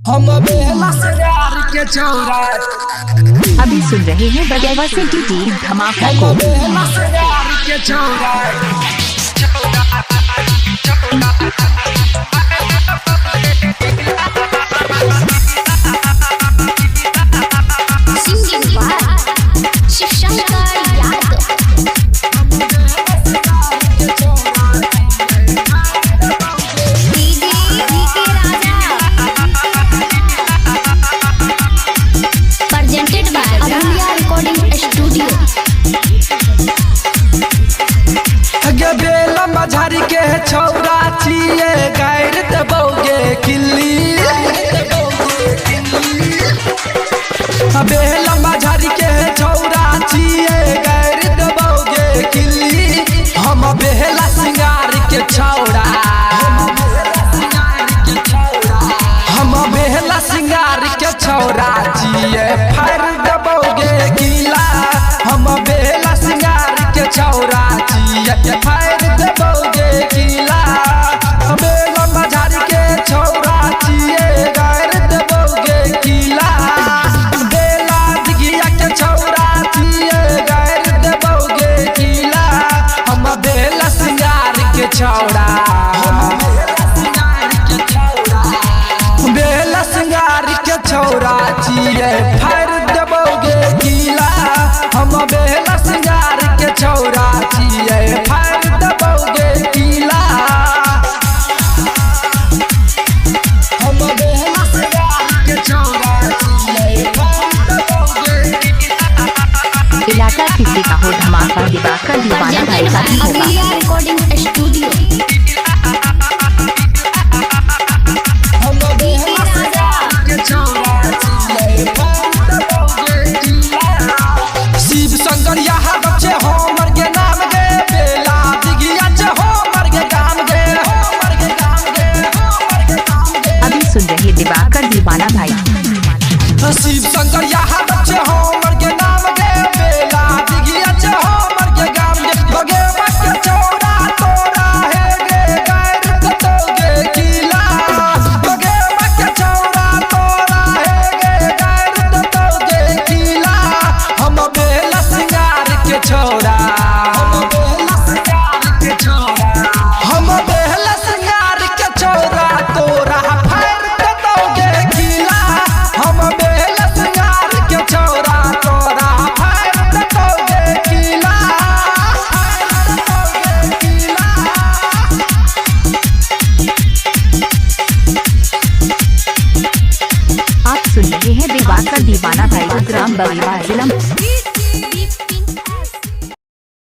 हम बेला सिंगार के छौरा। अभी सुन रहे हैं बगैवा से टीटी धमाका को। बेला सिंगार के छौरा। Singing by Shiv Shankar Yadav. DJ VK Raja. Presented by Amulya Recording Studio. गे बेला मझारी के छौरा छिए गायर देबौगे किल्ली। बेला मझारी के छौरा छिए गायर देबौगे किल्ली। हम बेला सिंगार के छौरा, हम बेला सिंगार के छौरा छिए फाड़ देबौगे किला। हम बेला सिंगार के छौरा छिए फाड़ देबौगे किला। बेला मझारी के छौरा छिए गायर देबौगे किला। बेला दिघिया के छौरा छिए गायर देबौगे किला। हम बेला सिंगार के छौरा, बेला सिंगार के छौरा छिए फाड़ देबौगे किला। हम बेला सिंगार के छौरा छिए फाड़ देबौगे किला। हम बेला सिंगार के छौरा छिए फाड़ देबौगे किला। इलाका किसी का हो धमाका दिवाकर दीवाना भाई Presented का by ही होगा। Amulya Recording Studio. हम बेला सिंगार के छौरा छिए फाड़ देबौगे किला। शिव शंकर यहाँ बच्चे हमर के नाम गे, बेला दिघिया छे हमर के गाम गे, हमर के गाम गे, हमर के गाम गे। अभी सुन रहे दिवाकर दीवाना भाई। शिव शंकर यहाँ बच्चे हमर के नाम गे, बेला दिघिया छे हमर के गाम गे। बगे बगे छौरा तोरा हे गे गायर देतौगे किला। बगे बगे छौरा तोरा हे गे गायर देतौगे किला। हम बेला सिंगार के छौरा, हम बेला सिंगार के छौरा, हम बेला सिंगार के छौरा तोरा फाड़ देतौगे किला। हम बेला सिंगार के छौरा तोरा फाड़ देतौगे किला, फाड़ देतौगे किला। आप सुन रहे हैं दिवाकर दीवाना भाई को ग्राम बगेवा जिला।